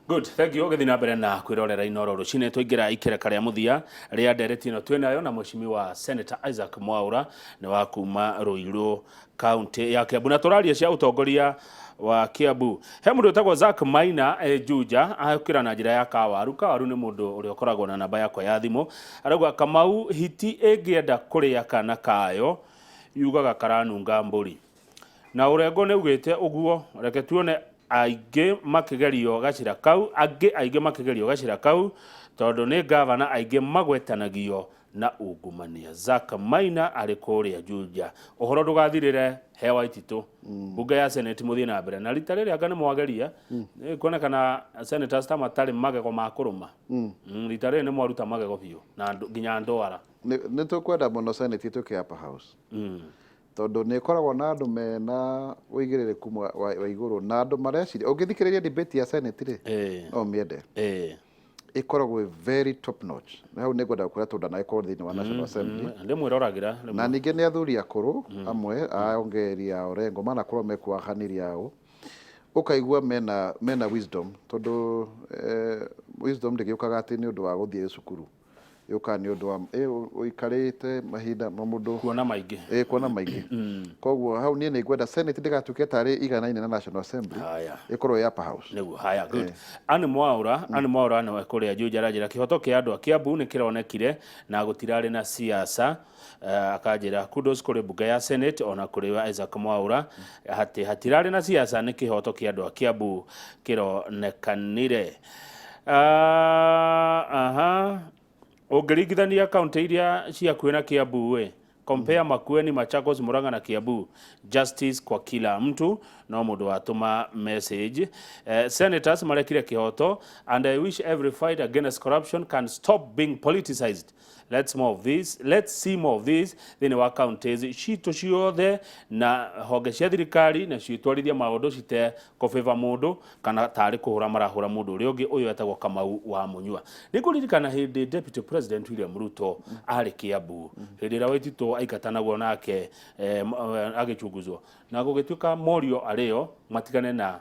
Good, thank you. Ũgĩthiĩ na mbere na kwĩrorera Inooro rũcinĩ, twaingĩra ikereka rĩa mũthia rĩa ndereti ĩno twĩnayo na Mheshimiwa Senator Isaac Mwaura, nĩ wa kuma Ruiru, kaunti ya Kiambu, na tũraria cia ũtongoria wa Kiambu. He mũndũ wĩtagwo Zack Maina e Juja, ahĩtũkĩra na njĩra ya Kawaru. Kawaru nĩ mũndũ ũrĩa ũkoragwo na namba yakwa ya thimũ. Arauga, Kamau, hiti ĩngĩenda kũrĩa kana kayo yugaga karanunga mbũri. Na Ũrengo nĩ augĩte ũguo, reke tuone aingĩ makĩgerio gacĩra kau, angĩ aingĩ makĩgerio gacĩra kau, tondũ nĩ ngavana aingĩ magwetanagio na ungumania. Zack Maina arĩ kũrĩa Juja. Ũhoro ndũgathirĩre he Waititũ. Mbunge ya Senate mũthiĩ na mbere. Na rita rĩrĩ anga nĩ mwageria, nĩ kuonekana senators ta matarĩ magego ma kũrũma. Rita rĩrĩ nĩ mwaruta magego biũ na nginya ndwara. Nĩ tũkwenda mũno Senate ĩtuĩke upper house. Tondũ nĩ ĩkoragwo na andũ mena ũigĩrĩrĩku wa igũrũ na andũ mareciria. Ũngĩthikĩrĩria debate ya Senate rĩ, no ũmĩende. Ĩkoragwo ĩ very top notch. Na hau nĩ ngwenda gũkwĩra tondũ ndanagĩkorwo thĩinĩ wa National Assembly. Ndĩmwĩroragĩra rĩmwe. Na ningĩ nĩ athuri akũrũ amwe a Ongeri a Orengo manakorwo mekuo a ao, ũkaigua mena wisdom tondũ wisdom ndĩgĩũkaga atĩ nĩ ũndũ wa gũthiĩ cukuru. Yũkaga nĩ ũndũ wa ũikarĩte mahinda ma mũndũ kuona maingĩ. Ĩ, kuona maingĩ. Koguo hau niĩ nĩ ngwenda Senate ndĩgatuĩke tarĩ iganaine na National Assembly. Haya. Ĩkorwo ĩ upper house. Nĩguo, haya, good. Anne Mwaura, Anne Mwaura nĩwe kũrĩa Juja aranjĩra kĩhoto kĩa andũ a Kiambu nĩ kĩronekire na gũtirarĩ na siasa. Akanjĩra kudos kũrĩ mbunge ya Senate ona kũrĩ Isaac Mwaura atĩ hatirarĩ na siasa, nĩ kĩhoto kĩa andũ a Kiambu kĩronekanire. Aha. Ũngĩringithania kaunti iria cia hakuhĩ na Kiambu ĩ, compare Makueni, Machakos, Murang'a na Kiambu, justice kwa kila mtu. No mũndũ watũma message. Senators marekire kĩhoto and I wish every fight against corruption can stop being politicized. Let's more of this. Let's see more of this thĩinĩ wa counties citũ ciothe na honge cia thirikari na ciĩtwarithia maũndũ cite kũbĩba mũndũ kana tarĩ kũhũra marahũra mũndũ ũrĩa ũngĩ. Ũyũ etagwo Kamau wa Mũnyua. Nĩ ngũririkana hĩndĩ Deputy President William Ruto arĩ Kiambu, hĩndĩ ĩrĩa Waititũ aingatanagwo nake agĩchunguzwo na gũgĩtuĩka morio arĩo matigane na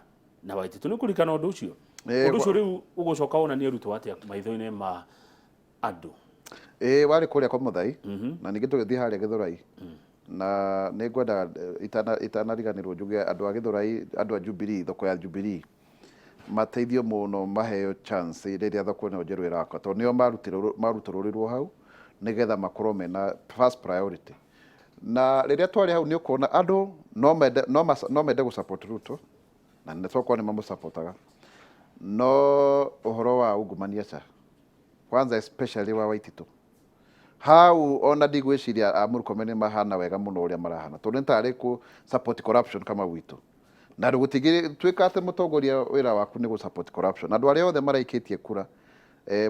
Waititũ. Nĩ ũkũririkana ũndũ ũcio? Ũndũ ũcio rĩu ũgũcoka wonanie Ruto atĩa maitho-inĩ ma andũ? Ĩĩ, warĩ kũrĩa kwa Mũthai na ningĩ tũgĩthiĩ harĩa Gĩthũrai na nĩ ngwenda itanariganĩrwo njuge andũ a Gĩthũrai, andũ a Jubilee, thoko ya Jubilee mateithio mũno, maheo chance rĩrĩa thoko ĩno njerũ ĩrakwa, tondũ nĩo marutũrũrirwo hau nĩgetha makorwo mena first priority. Na rĩrĩa twarĩ hau nĩ ũkuona andũ no mende gũ support Ruto na nĩ tokorwo nĩ mamũsupportaga, no ũhoro wa ungumania ca kwanza, especially wa Waititũ hau, ona ndigwĩciria a Murkomen nĩ mahana wega mũno ũrĩa marahana, tondũ nĩ tarĩ kũ support corruption kama gwitũ na gũtingĩtuĩka atĩ mũtongoria wĩra waku nĩ gũ support corruption. Andũ arĩa othe maraikĩtie kura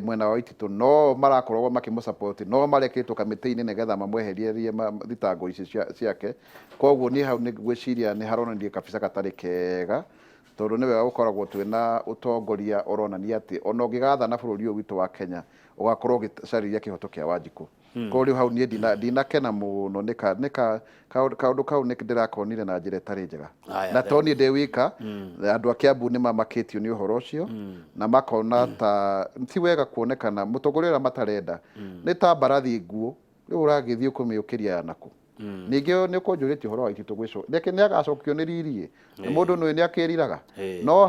mwena wa Waititũ no marakoragwo makĩmũ support, no marekĩtwo kamĩtĩ-inĩ nĩgetha mamweherierie thitango ici ciake. Koguo niĩ hau nĩ ngwĩciria nĩ haronania kabisa gatarĩ kega, tondũ nĩ wega gũkoragwo twĩna ũtongoria ũronania atĩ ona ũngĩgathana bũrũri ũyũ witũ wa Kenya ũgakorwo ũgĩcarĩria kĩhoto kĩa Wanjikũ. Koguo rĩu hau niĩ ndinakena mũno nĩ kaũndũ kau, nĩ ndĩrakonire na njĩra ĩtarĩ njega. Haya, na to niĩ ndĩ wika, andũ a Kiambu nĩ mamakĩtio nĩ ũhoro ũcio na makona ta ti wega kuonekana mũtongoria ũrĩa matarenda nĩ ta mbarathi nguũ rĩu ũragĩthiĩ kũmĩũkĩria ya nakũ. Ningĩ nĩ ũkũnjũrĩtie ũhoro wa Waititũ gwĩco reke nĩ agacokio nĩ riri nĩ mũndũ nĩ nĩ akĩriraga, no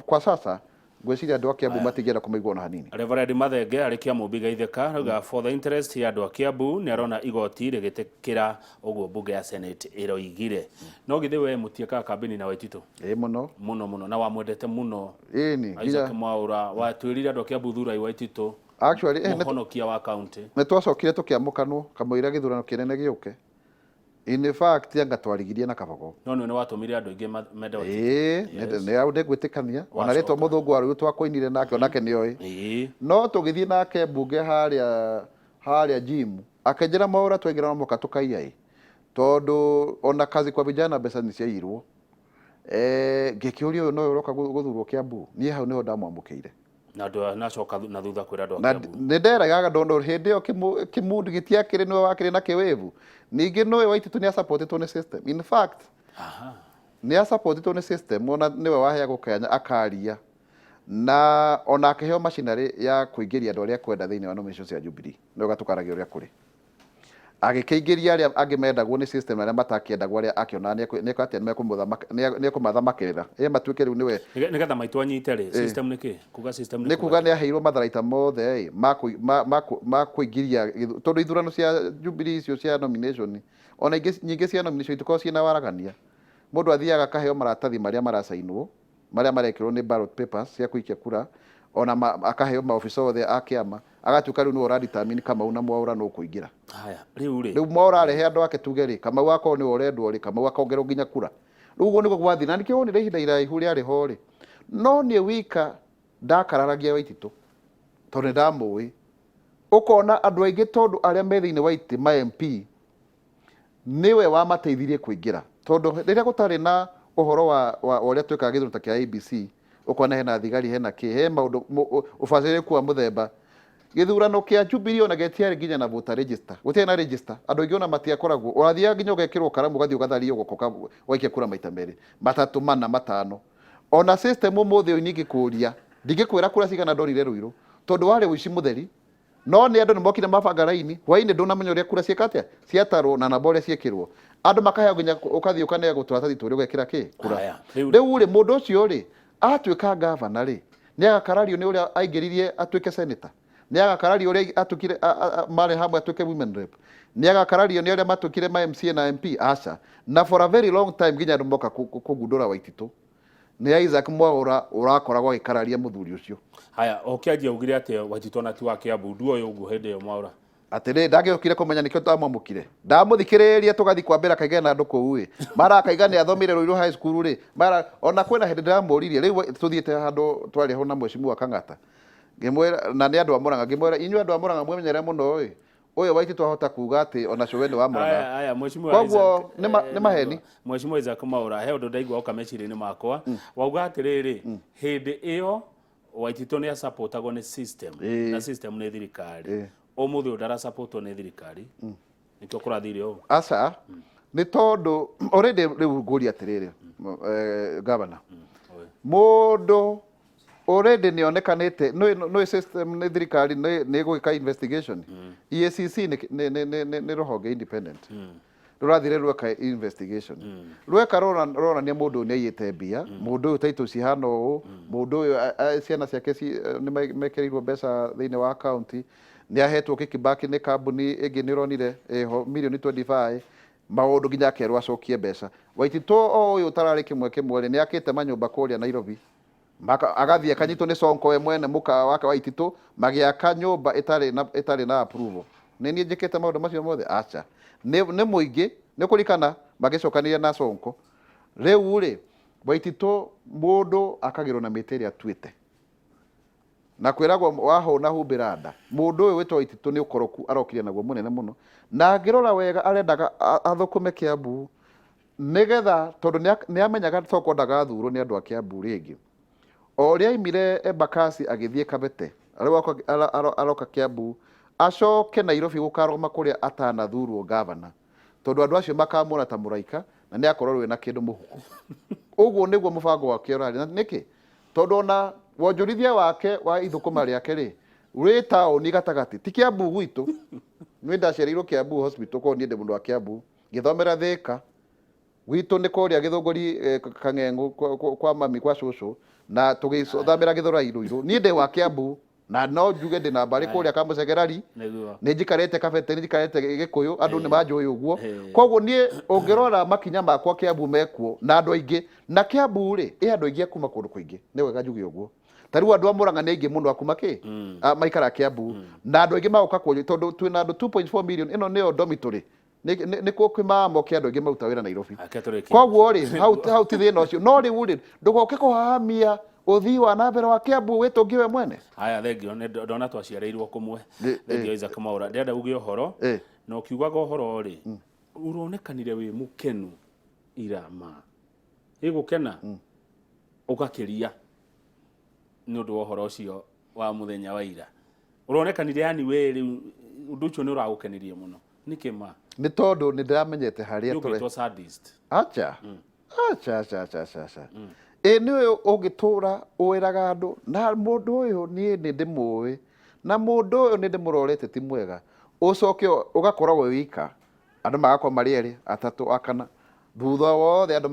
kwa sasa ngwĩciria andũ a Kiambu matingĩenda kũmaigua ona hanini. Reverend Mathenge arĩ Kĩamũmbi Gaitheka arauga for the interest ya andũ a Kiambu nĩ arona igoti rĩgĩtĩkĩra ũguo mbunge ya Senate ĩroigire. No githĩ we mũtiĩkaga kambĩni na Waititũ? Ĩ, mũno. Mũno mũno, na wamwendete mũno. Ĩni. Isaac Mwaura, watwĩrire andũ a Kiambu thurai Waititũ, Actually, mũhonokia wa county. Nĩ twacokire tũkĩamũkanwo kamũira gĩthurano kĩnene gĩũke. In fact, anga twarigirie na kabogo. No nĩ watũmire andũ aingĩ mende Waititũ. Ĩĩ, nĩ hau ndĩgwĩtĩkania ona rĩtwa mũthũngũ wa rũĩ twakũinire nake onake nĩoĩ. No tũgĩthiĩ nake mbunge harĩa gym, akĩnjĩra, "Mwaũra, twaingĩra no mũhaka tũkaiya ĩ, tondũ ona kazi kwa vijana mbeca nĩ ciaiyirwo." Ngĩkĩũria, ũyũ nowe ũroka gũthurwo Kiambu? Niĩ hau nĩho ndamwamũkĩire. Na andũ nacoka na thutha kwĩra andũ a Na Kiambu. Nĩ nderegaga ndona hĩndĩ ĩyo kĩmundu gĩtiakĩrĩ nĩwe wakĩrĩ na kĩwĩvu. Ningĩ nĩwe Waititũ nĩ asupportĩtwo nĩ system. In fact, nĩ asupportĩtwo nĩ system, ona nĩwe waheagwo kanya akaria. Na ona akĩheo machinery ya kũingĩria andũ arĩa ekwenda thĩinĩ wa nomination cia Jubilee. Nĩ wega tũkaragia ũrĩa kũrĩ. Agĩkĩingĩria arĩa angĩ mendagwo nĩ system na arĩa matakĩendagwo, arĩa akĩonaga nĩekatĩa nĩekũmathamakĩrĩra ĩ matuĩke rĩu nĩwe. Nĩgetha maitũ anyite rĩ, system nĩ kĩ? Kuga system nĩ kuga nĩ aheirwo matharaita mothe ĩ ma kũingĩria tondũ ithurano cia Jubilee icio cia nomination, ona ingĩ nyingĩ cia nomination itikoragwo ciĩna waragania. Mũndũ athiaga akaheo maratathi marĩa maracainwo, marĩa marekĩrwo nĩ ballot papers cia gũikia kura, ona akaheo maobisa othe a kĩama, agatuĩka rĩu nĩwe ũradetermine Kamau na Mwaũra nũ ũkũingĩra. Haya, rĩu rĩ. Rĩu Mwaũra arehe andũ ake tuge rĩ, Kamau akorwo nĩwe ũrendwo rĩ, Kamau akongerwo nginya kura. Rĩu ũguo nĩguo gwathiĩ, na nĩkĩo wonire ihinda iraihu rĩarĩ ho rĩ, no niĩ wika ndakararagia Waititũ tondũ nĩ ndamũĩ. Ũkona andũ aingĩ tondũ arĩa me thĩinĩ wa itĩ ma MP nĩwe wamateithirie kũingĩra, tondũ rĩrĩa gũtarĩ na ũhoro wa ũrĩa twĩkaga gĩthurano ta kĩa IEBC, ũkona hena thigari, hena kĩ, he maũndũ ũbacĩrĩku wa mũthemba. Gĩthurano kĩa Jubilee ona gĩtiarĩ nginya na voter register, gũtiarĩ na register, andũ aingĩ ona matiakoragwo, ũrathiaga nginya ũgekĩrwo karamu, ũgathiĩ ũgathario guoko ũgaikia kura maita merĩ, matatũ, mana, matano. Ona system ũmũthĩ ũyũ ningĩkũria, ndingĩkwĩra kura cigana ndonire Ruiru, tondũ warĩ ũici mũtheri. No nĩ andũ nĩ mokire mabanga raini, hwainĩ ndũnamenya ũrĩa kura ciĩka atĩa, ciatarwo na namba ũrĩa ciĩkĩrwo. Andũ makaheo nginya ũkathiĩ ũkaneagwo tũratathi tũrĩa ũgekĩra kĩ? Kura. Haya, rĩu Rĩu rĩ, mũndũ ũcio rĩ, atuĩka ngavana rĩ, nĩ agakarario nĩ ũrĩa aingĩririe atuĩke senator? Nĩ agakarario ũrĩa atuĩkire marĩ hamwe atuĩke women rep? Nĩ agakarario nĩ arĩa matuĩkire ma MCA na MP? Aca. Na for a very long time nginya andũ moka kũgundũra Waititũ nĩ Isaac Mwaũra ũrakoragwo agĩkararia mũthuri ũcio. Haya, ũkĩanjia ugire atĩ Waititũ ona ti wa Kiambu, nduoĩ ũguo hĩndĩ ĩyo Mwaũra? Atĩrĩ, ndangĩokire kũmenya nĩkĩo ndamwamũkire. Ndamũthikĩrĩria tũgathiĩ kwambĩra kaigana na andũ kũu ĩ, mara akaiga nĩ athomire Ruiru High School rĩ, mara ona kwĩna hĩndĩ ndĩramũririe, rĩu tũthiĩte handũ twarĩ ho na mheshimiwa Kang'ata, ngĩmwĩra, na nĩ andũ a Mũrang'a, ngĩmwĩra inyuĩ andũ a Mũrang'a mwĩmenyerere mũno ĩ, ũyũ Waititũ ahota kuga atĩ ona cũwe nĩ wa Mũrang'a. Aya, aya, Mheshimiwa Koguo Isaac, nĩ maheni. Mheshimiwa Isaac Mwaũra, he ũndũ ndaigua oka meciria-inĩ makwa. Wauga atĩrĩrĩ, hĩndĩ ĩyo Waititũ nĩ asupportagwo nĩ system, na system nĩ thirikari. Ũmũthĩ ũyũ ndarasupportwo nĩ thirikari, nĩkĩo kũrathire ũũ. Aca, nĩ tondũ already rĩu ngũria atĩrĩrĩ, governor, mũndũ already nĩ onekanĩte nĩ system, nĩ thirikari nĩ ĩgwĩka investigation. EACC nĩ rũhonge independent rũrathire rweka investigation, rweka rũronania mũndũ ũyũ nĩ aiyĩte mbia, mũndũ ũyũ taitũ cihana ũũ, mũndũ ũyũ ciana ciake nĩ mekĩrĩirwo mbeca thĩinĩ wa akaunti, nĩ ahetwo kickback nĩ kambuni ĩngĩ, nĩ ũronire ĩho mirioni 25, maũndũ nginya akerwo acokie mbeca. Waititũ o ũyũ ũtararĩ kĩmwe kĩmwe rĩ, nĩ akĩte manyũmba kũrĩa Nairobi. Agathiĩ akanyitwo nĩ Sonko we mwene mũka wake Waititũ magĩaka nyũmba ĩtarĩ na approval. Nĩ niĩ njĩkĩte maũndũ macio mothe? Aca. Nĩ mũingĩ nĩ kũrikana magĩcokanĩria na Sonko. Rĩu rĩ, Waititũ mũndũ akagĩrwo na mĩtĩ ĩrĩa atuĩte na kwĩragwo wahũna humbĩra nda. Mũndũ ũyũ wĩtwo Waititũ nĩ ũkoroku arokire naguo mũnene mũno, na angĩrora wega arendaga athũkũme Kiambu nĩgetha, tondũ nĩ amenyaga Sonko ndagathurwo nĩ andũ a Kiambu rĩngĩ. O ũrĩa aimire Embakasi agĩthiĩ Kabete, rĩu aroka Kiambu, acoke Nairobi gũkarũgama kũrĩa atanathurwo gavana, tondũ andũ acio makamwona ta mũraika na nĩ akorwo rĩu na kĩndũ mũhuko. Ũguo nĩguo mũbango wake ũrarĩ. Na nĩkĩ? Tondũ ona wonjorithia wake wa ithũkũma rĩake rĩ, wĩ taũni gatagatĩ, ti Kiambu gwitũ. Niĩ ndaciarĩirwo Kiambu Hospital, koguo niĩ ndĩ mũndũ wa Kiambu, ngĩthomera Thĩka. Gwitũ nĩ kũrĩa Gĩthũngũri, Kang'eng'ũ, kwa mami, kwa cũcũ, na tũgĩthamĩra Gĩthũrai Ruiru. Niĩ ndĩ wa Kiambu na no njuge ndĩ na mbarĩ kũrĩa Kamũcegerari, nĩ njikarĩte Kabete, nĩ njikarĩte Gĩkũyũ, andũ nĩ manjũĩ ũguo. Koguo niĩ ũngĩrora makinya makwa Kiambu mekuo na andũ aingĩ, na Kiambu rĩ, ĩ andũ aingĩ a kuma kũndũ kũingĩ, nĩ wega njuge ũguo. Ta rĩu andũ a Mũrang'a nĩ aingĩ mũno a kuma kĩ maikaraga Kiambu, na andũ aingĩ magoka kuo tondũ twĩna andũ 2.4 million, ĩno nĩyo dormitory, nĩ kuo kĩmamo kĩa andũ aingĩ maruta wĩra Nairobi. Ake tũrĩkie. Koguo rĩ, hau ti thĩna ũcio, no rĩu rĩ, ndũgoke kũhahamia ũthii wa na mbere wa Kiambu wĩtũngie we mwene. Haya, thengio, nĩ ndona twaciarĩirwo kũmwe. Thengio Isaac Mwaũra, ndĩrenda uge ũhoro na ũkiugaga ũhoro rĩ, ũronekanire wĩ mũkenu ira ma ĩgũkena ũgakĩria nĩ ũndũ wa ũhoro ũcio wa mũthenya wa ira. Ũronekanire yani we rĩu ũndũ ũcio nĩ ũragũkenirie mũno, nĩkĩ ma? Nĩ tondũ nĩ ndĩramenyete harĩa nĩ tũre ũngĩtwo sadist. Acha, acha, acha, acha, acha, acha. Ĩ nĩ ũyũ ũngĩtũra wĩraga andũ na mũndũ ũyũ niĩ nĩ ndĩmũĩ na mũndũ ũyũ nĩ ndĩmũrorete ti mwega, ũcoke ũgakorwo wĩ wika, andũ magakorwo marĩ erĩ atatũ akana, thutha wothe andũ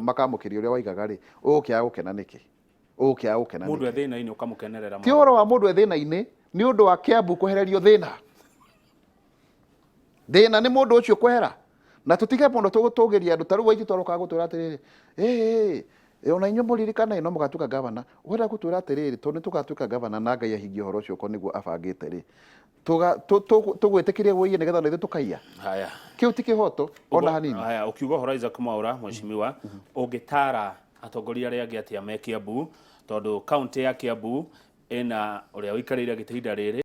makamũkĩria ũrĩa waigaga rĩ, ũgũkĩaga gũkena nĩkĩ? Ũgũkĩaga gũkena Mũndũ nĩkĩ? e thĩna-inĩ ũkamũkenerera. Ti ũhoro wa mũndũ e thĩna-inĩ, nĩ ũndũ wa Kĩambu kwehererio thĩna. Thĩna nĩ mũndũ ũcio kwehera, na tũtige mũno tũgũtũgĩria andũ. Ta rĩu Waititũ arokaga gũtwĩra atĩrĩrĩ, ĩĩ ona inyuĩ mũririkane no mũgatuĩka gavana. Wenda gũtwĩra atĩrĩrĩ, tondũ nĩ tũgatuĩka gavana na Ngai ahingie ũhoro ũcio okorwo nĩguo abangĩte rĩ, tũgwĩtĩkĩrie wũiye nĩgetha ona ithuĩ tũkaiya? Haya. Kĩu ti kĩhoto ona hanini. Haya, ũkiuga ũhoro Isaac Mwaura, mheshimiwa, ũngĩtara atongoria arĩa angĩ atĩa me Kiambu, tondũ kaunti ya Kiambu ĩna ũrĩa ũikarĩire gĩtĩ ihinda rĩrĩ?